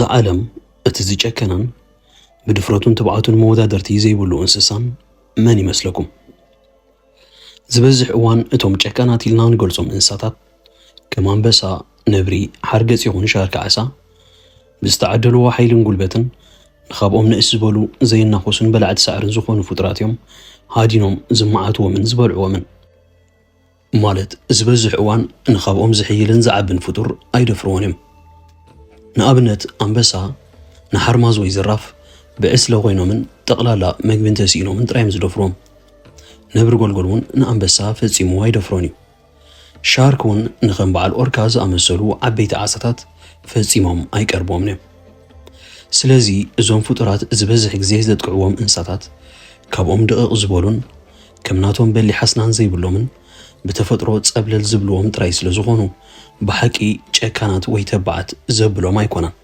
ኣብዛ ዓለም እቲ ዝጨከነን ብድፍረቱን ትብዓቱን መወዳደርቲ ዘይብሉ እንስሳን መን ይመስለኩም? ዝበዝሕ እዋን እቶም ጨካናት ኢልና እንገልጾም እንስሳታት ከም ኣንበሳ፣ ነብሪ፣ ሓርገጽ ይኹን ሻርክ ዓሳ ብዝተዓደልዎ ሓይልን ጉልበትን ንኻብኦም ንእስ ዝበሉ ዘይናኾሱን በላዕቲ ሳዕርን ዝኾኑ ፍጡራት እዮም ሃዲኖም ዝመዓትዎምን ዝበልዕዎምን። ማለት ዝበዝሕ እዋን ንኻብኦም ዝሕይልን ዝዓብን ፍጡር ኣይደፍርዎን እዮም። ንኣብነት ኣንበሳ ንሓርማዝ ወይ ዘራፍ ብዕስለ ኮይኖምን ጠቕላላ መግቢ እንተስኢኖምን ጥራይ እዮም ዝደፍርዎም። ነብሪ ጎልጎል እውን ንኣንበሳ ፈጺሙ ኣይደፍሮን እዩ። ሻርክ እውን ንኸም በዓል ኦርካ ዝኣመሰሉ ዓበይቲ ዓሳታት ፈጺሞም ኣይቀርብዎምን እዮም። ስለዚ እዞም ፍጡራት ዝበዝሕ ግዜ ዘጥቅዕዎም እንስሳታት ካብኦም ድቕቕ ዝበሉን ከም ናቶም በሊሕ ኣስናን ዘይብሎምን ብተፈጥሮ ጸብለል ዝብልዎም ጥራይ ስለ ዝኾኑ ብሓቂ ጨካናት ወይ ተባዓት ዘብሎም ኣይኮነን።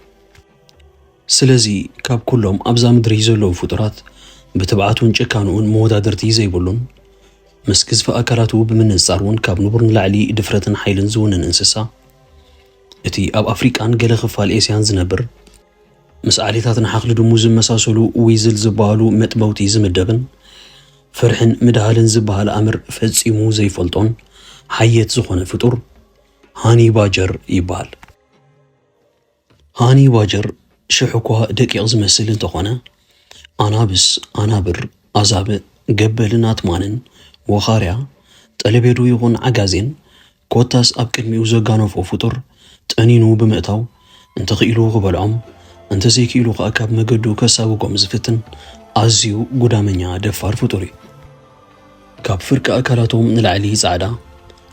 ስለዚ ካብ ኩሎም ኣብዛ ምድሪ ዘለዉ ፍጡራት ብትብዓቱን ጭካንኡን መወዳደርቲ ዘይብሉን ምስ ግዝፊ ኣካላቱ ብምንጻር እውን ካብ ንቡር ንላዕሊ ድፍረትን ሓይልን ዝውንን እንስሳ እቲ ኣብ ኣፍሪቃን ገለ ክፋል ኤስያን ዝነብር ምስ ዓሌታት ንሓኽሊ ድሙ ዝመሳሰሉ ዊዝል ዝበሃሉ መጥበውቲ ዝምደብን ፍርሕን ምድሃልን ዝበሃል ኣምር ፈጺሙ ዘይፈልጦን ሓየት ዝኾነ ፍጡር ሃኒ ባጀር ይበሃል። ሃኒ ባጀር ሽሕ እኳ ደቂቕ ዝመስል እንተኾነ ኣናብስ፣ ኣናብር፣ ኣዛብእ፣ ገበልን ኣትማንን፣ ወኻርያ፣ ጠለቤዱ ይኹን ዓጋዜን ኮታስ ኣብ ቅድሚኡ ዘጋነፎ ፍጡር ጠኒኑ ብምእታው እንተኽኢሉ ክበልዖም እንተዘይክኢሉ ከኣ ካብ መገዱ ከሳጉጎም ዝፍትን ኣዝዩ ጉዳመኛ ደፋር ፍጡር እዩ። ካብ ፍርቂ ኣካላቶም ንላዕሊ ጻዕዳ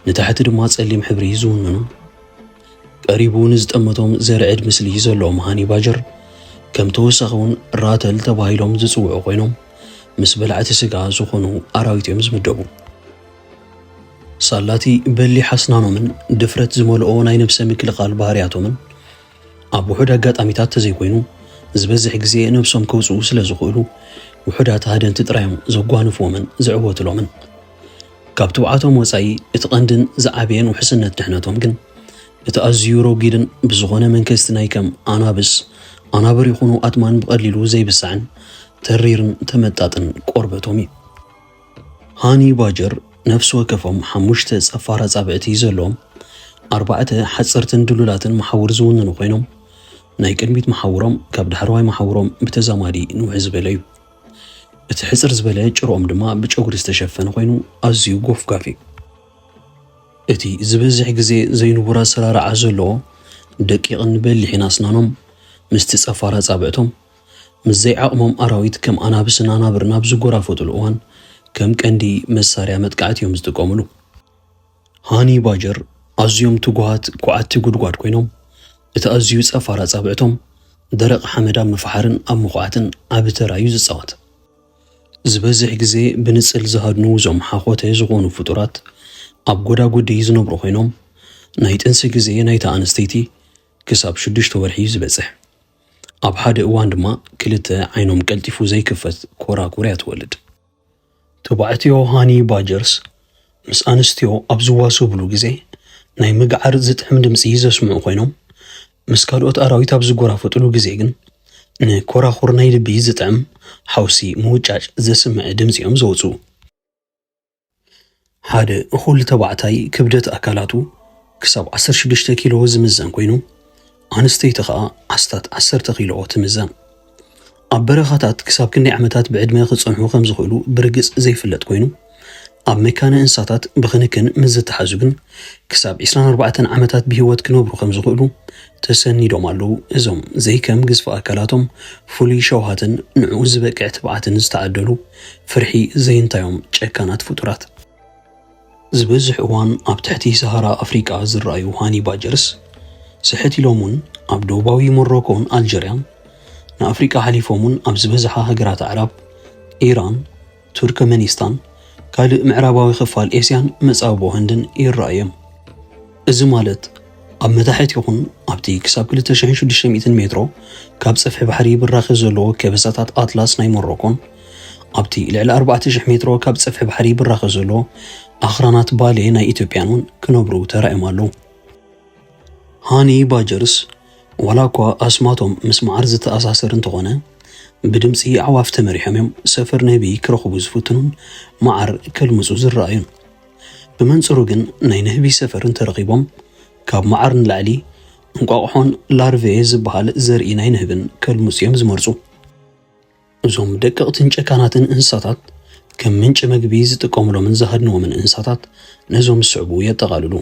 ንታሕቲ ድማ ጸሊም ሕብሪ ዝውንኑ ቀሪቡ ንዝጠመቶም ዘርዕድ ምስሊ ዘለዎም ሃኒ ባጀር ከም ተወሳኺ እውን ራተል ተባሂሎም ዝጽውዑ ኮይኖም ምስ በላዕቲ ስጋ ዝኾኑ ኣራዊት እዮም ዝምደቡ። ሳላቲ በሊሕ ኣስናኖምን ድፍረት ዝመልኦ ናይ ነብሰ ምክልኻል ባህርያቶምን ኣብ ውሑድ ኣጋጣሚታት ተዘይኮይኑ ዝበዝሕ ግዜ ነብሶም ከውጽኡ ስለ ዝኽእሉ ውሑዳት ሃደንቲ ጥራዮም ዘጓንፍዎምን ዝዕወትሎምን። ካብ ትብዓቶም ወጻኢ እቲ ቀንድን ዝዓበየን ውሕስነት ድሕነቶም ግን እቲ ኣዝዩ ረጒድን ብዝኾነ መንከስቲ ናይ ከም ኣናብስ፣ ኣናብር ይኹኑ ኣትማን ብቐሊሉ ዘይብሳዕን ተሪርን ተመጣጥን ቆርበቶም እዩ። ሃኒ ባጀር ነፍሲ ወከፎም ሓሙሽተ ጸፋር ኣጻብዕቲ ዘለዎም ኣርባዕተ ሓጸርትን ድሉላትን መሓውር ዝውንኑ ኮይኖም ናይ ቅድሚት መሓውሮም ካብ ዳሕረዋይ መሓውሮም ብተዛማዲ ንውሕ ዝበለ እዩ። እቲ ሕጽር ዝበለ ጭርኦም ድማ ብጨጉሪ ዝተሸፈነ ኮይኑ ኣዝዩ ጎፍጋፍ እዩ። እቲ ዝበዝሕ ግዜ ዘይንቡር ኣሰራርዓ ዘለዎ ደቂቕን በሊሕን ኣስናኖም ምስቲ ጸፋር ኣጻብዕቶም ምስ ዘይዓቕሞም ኣራዊት ከም ኣናብስን ኣናብርን ኣብ ዝጎራፈጡሉ እዋን ከም ቀንዲ መሳርያ መጥቃዕቲ እዮም ዝጥቀሙሉ። ሃኒ ባጀር ኣዝዮም ትጉሃት ኩዓቲ ጉድጓድ ኮይኖም እቲ ኣዝዩ ጸፋር ኣጻብዕቶም ደረቕ ሓመድ ኣብ ምፍሓርን ኣብ ምኹዓትን ዓቢ ተራ እዩ ዝጻወት። ዝበዝሕ ግዜ ብንጽል ዝሃድኑ እዞም ሓኾተ ዝኾኑ ፍጡራት ኣብ ጎዳጉዲ ዝነብሩ ኮይኖም ናይ ጥንሲ ግዜ ናይታ ኣንስተይቲ ክሳብ ሽዱሽተ ወርሒ እዩ ዝበጽሕ። ኣብ ሓደ እዋን ድማ ክልተ ዓይኖም ቀልጢፉ ዘይክፈት ኮራኩር እያ ትወልድ። ተባዕትዮ ሃኒ ባጀርስ ምስ ኣንስትዮ ኣብ ዝዋሰብሉ ግዜ ናይ ምግዓር ዝጥዕም ድምጺ ዘስምዑ ኮይኖም ምስ ካልኦት ኣራዊት ኣብ ዝጎራፈጥሉ ግዜ ግን ንኮራኹር ናይ ልቢ ዝጥዕም ሓውሲ ምውጫጭ ዘስምዕ ድምጺ እዮም ዘውጽኡ። ሓደ እኹል ተባዕታይ ክብደት ኣካላቱ ክሳብ ዓሰርተ ሽዱሽተ ኪሎ ዝምዘን ኮይኑ ኣንስተይቲ ኸኣ ኣስታት ዓሰርተ ኪሎ ትምዘን። ኣብ በረኻታት ክሳብ ክንደይ ዓመታት ብዕድመ ክጸንሑ ከም ዝኽእሉ ብርግጽ ዘይፍለጥ ኮይኑ ኣብ መካነ እንስሳታት ብክንክን ምስ ዝተሓዙ ግን ክሳብ ዕስራን ኣርባዕተን ዓመታት ብህይወት ክነብሩ ከም ዝኽእሉ ተሰኒዶም ኣለዉ። እዞም ዘይከም ግዝፊ ኣካላቶም ፍሉይ ሸውሃትን ንዕኡ ዝበቅዕ ትብዓትን ዝተዓደሉ ፍርሒ ዘይንታዮም ጨካናት ፍጡራት። ዝበዝሕ እዋን ኣብ ትሕቲ ሰሃራ ኣፍሪቃ ዝረኣዩ ሃኒ ባጀርስ ስሕት ኢሎም እውን ኣብ ደቡባዊ ሞሮኮን ኣልጀርያን ንኣፍሪቃ ሓሊፎም እውን ኣብ ዝበዝሓ ሃገራት ኣዕራብ፣ ኢራን፣ ቱርከመኒስታን ካልእ ምዕራባዊ ክፋል ኤስያን መጻብቦ ህንድን ይረኣዩ እዮም። እዚ ማለት ኣብ መታሕት ይኹን ኣብቲ ክሳብ ክልተ ሽሕን ሽዱሽተ ሚእትን ሜትሮ ካብ ጸፍሒ ባሕሪ ብራኸ ዘለዎ ከበሳታት ኣትላስ ናይ ሞሮኮን ኣብቲ ልዕሊ ኣርባዕተ ሽሕ ሜትሮ ካብ ጸፍሒ ባሕሪ ብራኸ ዘሎ ኣኽራናት ባሌ ናይ ኢትዮጵያን እውን ክነብሩ ተራእዮም ኣለዉ። ሃኒ ባጀርስ ዋላ እኳ ኣስማቶም ምስ መዓር ዝተኣሳሰር እንተኾነ፣ ብድምፂ ኣዕዋፍ ተመሪሖም እዮም ሰፈር ንህቢ ክረኽቡ ዝፍትኑን መዓር ከልምፁ ዝረኣዩን። ብመንፅሩ ግን ናይ ንህቢ ሰፈር እንተረኺቦም፣ ካብ መዓር ንላዕሊ እንቋቑሖን ላርቬ ዝበሃል ዘርኢ ናይ ንህብን ከልምፁ እዮም ዝመርፁ። እዞም ደቀቕትን ጨካናትን እንስሳታት፣ ከም ምንጪ መግቢ ዝጥቀሙሎምን ዝሃድንዎምን እንስሳታት ነዞም ዝስዕቡ የጠቓልሉ።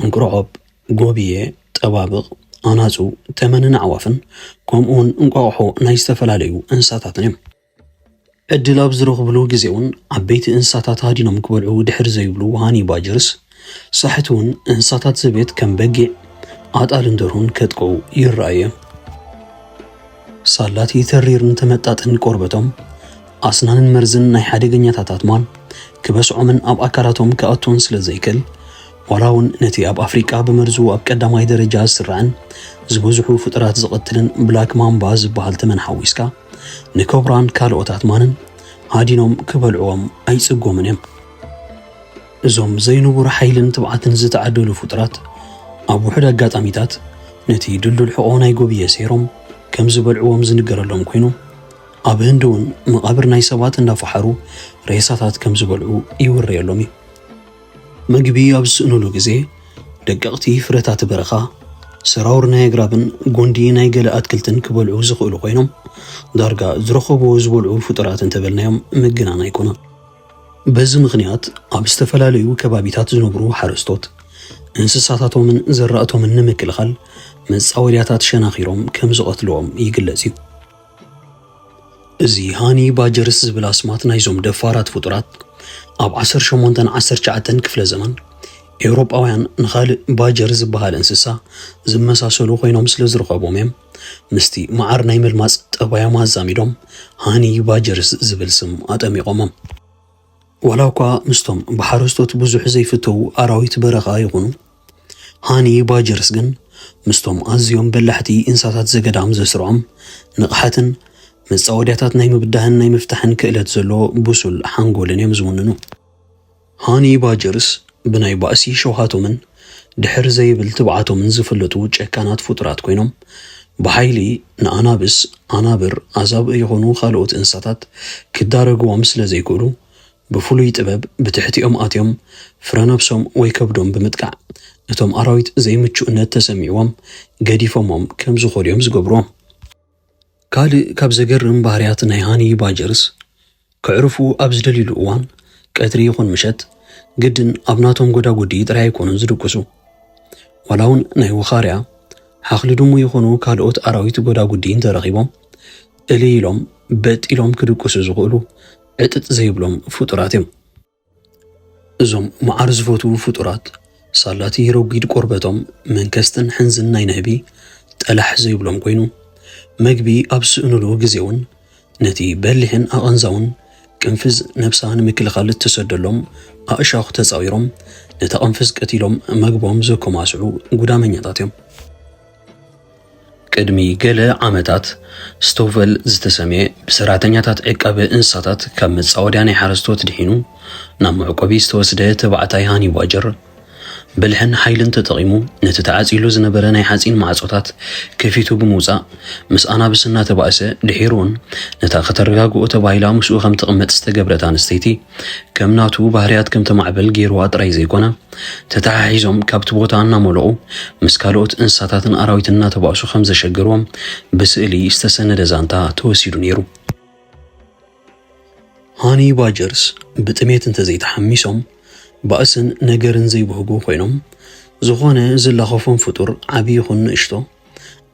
እንቁርዖብ፣ ጎብየ፣ ጠባብቕ፣ ኣናጹ፣ ተመንን ኣዕዋፍን፣ ከምኡውን እንቋቑሖ ናይ ዝተፈላለዩ እንስሳታትን እዮም። ዕድል ኣብ ዝረኽብሉ ግዜ እውን ዓበይቲ እንስሳታት ሃዲኖም ክበልዑ ድሕር ዘይብሉ ሃኒ ባጀርስ፣ ሳሕቲ እውን እንስሳታት ዘቤት ከም በጊዕ፣ ኣጣልን ደርሁን ከጥቅዑ ይረኣዩ እዮም። ሳላቲ ተሪርን ተመጣጥን ቆርበቶም፣ ኣስናንን መርዝን ናይ ሓደገኛታት ኣትማን ክበስዖምን ኣብ ኣካላቶም ክኣቱን ስለ ዘይክእል፣ ዋላ እውን ነቲ ኣብ ኣፍሪቃ ብመርዙ ኣብ ቀዳማይ ደረጃ ዝስራዕን ዝበዝሑ ፍጡራት ዝቐትልን ብላክ ማምባ ዝበሃል ተመን ሓዊስካ፣ ንኮብራን ካልኦት ኣትማንን ሃዲኖም ክበልዕዎም ኣይጽጎምን እዮም። እዞም ዘይንቡር ሓይልን ትብዓትን ዝተዓደሉ ፍጡራት፣ ኣብ ውሑድ ኣጋጣሚታት ነቲ ድልዱል ሕቖ ናይ ጎብየ ሰይሮም ከም ዝበልዕዎም ዝንገረሎም ኮይኑ፣ ኣብ ህንዲ እውን መቓብር ናይ ሰባት እንዳፈሓሩ ሬሳታት ከም ዝበልዑ ይውረየሎም እዩ። መግቢ ኣብ ዝስእኑሉ ግዜ፣ ደቀቕቲ ፍረታት በረኻ፣ ሰራውር ናይ ኣግራብን ጎንዲ ናይ ገለ ኣትክልትን ክበልዑ ዝኽእሉ ኮይኖም፣ ዳርጋ ዝረኸብዎ ዝበልዑ ፍጡራት እንተበልናዮም ምግናን ኣይኮነን። በዚ ምኽንያት፣ ኣብ ዝተፈላለዩ ከባቢታት ዝነብሩ ሓረስቶት፣ እንስሳታቶምን ዘራእቶምን ንምክልኻል መጻወድያታት ሸናኺሮም ከም ዝቐትልዎም ይግለጽ እዩ። እዚ ሃኒ ባጀርስ ዝብል ኣስማት ናይዞም ደፋራት ፍጡራት፣ ኣብ ዓሰርተ ሸሞንተን ዓሰርተ ትሽዓተን ክፍለ ዘመን፣ ኤውሮጳውያን ንኻልእ ባጀር ዝበሃል እንስሳ ዝመሳሰሉ ኮይኖም ስለ ዝረኸቦም እዮም፣ ምስቲ መዓር ናይ ምልማጽ ጠባዮም ኣዛሚዶም ሃኒ ባጀርስ ዝብል ስም ኣጠሚቖሞም። ዋላ እኳ ምስቶም ብሓረስቶት ብዙሕ ዘይፍተዉ ኣራዊት በረኻ ይኹኑ፣ ሃኒ ባጀርስ ግን ምስቶም ኣዝዮም በላሕቲ እንስሳታት ዘገዳም ዘስርዖም ንቕሓትን መጻወድያታት ናይ ምብዳህን ናይ ምፍታሕን ክእለት ዘለዎ ብሱል ሓንጎልን እዮም ዝውንኑ። ሃኒ ባጀርስ ብናይ ባእሲ ሸውሃቶምን ድሕር ዘይብል ትብዓቶምን ዝፍለጡ ጨካናት ፍጡራት ኮይኖም፣ ብሓይሊ ንኣናብስ፣ ኣናብር፣ ኣዛብእ ይኹኑ ካልኦት እንስሳታት ክዳረግዎም ስለ ዘይክእሉ፣ ብፍሉይ ጥበብ ብትሕቲኦም ኣትዮም ፍረ ነብሶም ወይ ከብዶም ብምጥቃዕ፣ እቶም ኣራዊት ዘይምቹእነት ተሰሚዕዎም ገዲፎሞም ከም ዝኾዱ እዮም ዝገብርዎም። ካልእ ካብ ዘገርም ባህርያት ናይ ሃኒ ባጀርስ፣ ከዕርፉ ኣብ ዝደልዩሉ እዋን፣ ቀትሪ ይኹን ምሸት፣ ግድን ኣብ ናቶም ጎዳጉዲ ጥራይ ኣይኮኑን ዝድቅሱ። ዋላ እውን ናይ ወኻርያ፣ ሓኽሊ ድሙ ይኹኑ ካልኦት ኣራዊት ጎዳጉዲ እንተረኺቦም፣ እልይ ኢሎም፣ በጥ ኢሎም ክድቅሱ ዝኽእሉ ዕጥጥ ዘይብሎም ፍጡራት እዮም። እዞም መዓር ዝፈትዉ ፍጡራት፣ ሳላቲ ረጒድ ቆርበቶም መንከስትን ሕንዝን ናይ ንህቢ ጠላሕ ዘይብሎም ኮይኑ፣ መግቢ ኣብ ዝስእኑሉ ግዜ እውን ነቲ በሊሕን ኣቐንዛውን ቅንፍዝ ነብሳ ንምክልኻል እተሰደሎም ኣእሻኹ ተጻዊሮም፣ ነታ ቅንፍዝ ቀቲሎም መግቦም ዘኮማስዑ ጉዳመኛታት እዮም። ቅድሚ ገለ ዓመታት፣ ስቶቨል ዝተሰምየ ብሰራሕተኛታት ዕቃበ እንስሳታት ካብ መጻወድያ ናይ ሓረስቶት ድሒኑ ናብ መዕቆቢ ዝተወስደ ተባዕታይ ሃኒ ባጀር፣ ብልሕን ሓይልን ተጠቒሙ፣ ነቲ ተዓጺሉ ዝነበረ ናይ ሓጺን ማዕጾታት ከፊቱ ብምውጻእ፣ ምስ ኣናብስ እናተባእሰ፣ ድሒሩ እውን ነታ ከተረጋግኦ ተባሂላ ምስኡ ከም ትቕመጥ ዝተገብረት ኣንስተይቲ፣ ከም ናቱ ባህርያት ከም ተማዕብል ገይርዋ ጥራይ ዘይኮነ፣ ተተሓሒዞም ካብቲ ቦታ እናመለቑ፣ ምስ ካልኦት እንስሳታትን ኣራዊትን እናተባእሱ ከም ዘሸገርዎም ብስእሊ ዝተሰነደ ዛንታ ተወሲዱ ነይሩ። ሃኒ ባጀርስ ብጥሜት እንተዘይተሓሚሶም፣ ባእስን ነገርን ዘይብህጉ ኮይኖም፣ ዝኾነ ዝላኸፎም ፍጡር ዓቢ ይኹን ንእሽቶ፣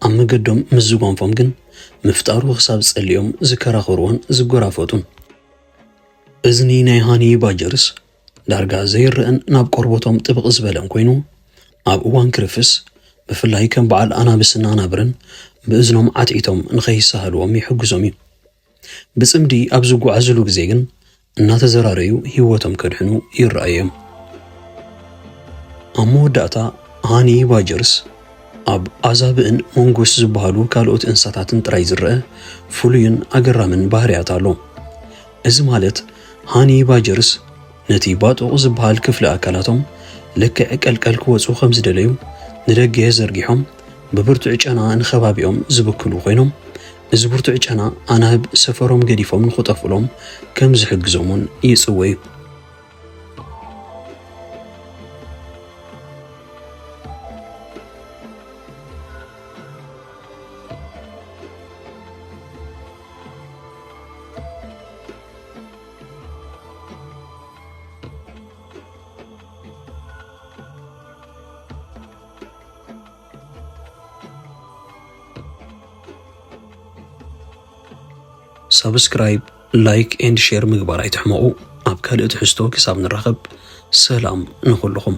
ኣብ መገዶም ምስ ዝጎንፎም ግን፣ ምፍጣሩ ክሳብ ዝጸልኦም ዝከራኸርዎን ዝጎራፈጡን። እዝኒ ናይ ሃኒ ባጀርስ ዳርጋ ዘይረኣን ናብ ቆርበቶም ጥብቕ ዝበለን ኮይኑ፣ ኣብ እዋን ክርፍስ፣ ብፍላይ ከም በዓል ኣናብስን ኣናብርን ብእዝኖም ዓትዒቶም ንኸይሳሃልዎም ይሕግዞም እዩ። ብጽምዲ ኣብ ዝጓዓዙሉ ግዜ ግን፣ እናተዘራረዩ ህይወቶም ከድሕኑ ይረኣዩ እዮም። ኣብ መወዳእታ፣ ሃኒ ባጀርስ ኣብ ኣዛብእን መንጎስ ዝበሃሉ ካልኦት እንስሳታትን ጥራይ ዝረአ ፍሉይን ኣገራምን ባህርያት ኣሎ። እዚ ማለት፣ ሃኒ ባጀርስ ነቲ ባጡቕ ዝበሃል ክፍሊ ኣካላቶም ልክዕ ቀልቀል ክወጹ ከም ዝደለዩ ንደገ ዘርጊሖም፣ ብብርቱዕ ጨና ንኸባቢኦም ዝብክሉ ኮይኖም፣ እዚ ብርቱዕ ጨና ኣናህብ ሰፈሮም ገዲፎም ንኽጠፍኡሎም ከም ዝሕግዞም እውን ይጽወዩ። ሳብስክራይብ፣ ላይክ ኤንድ ሼር ምግባር ኣይትሕመቑ። ኣብ ካልእ ትሕዝቶ ክሳብ ንራኸብ፣ ሰላም ንኹልኹም።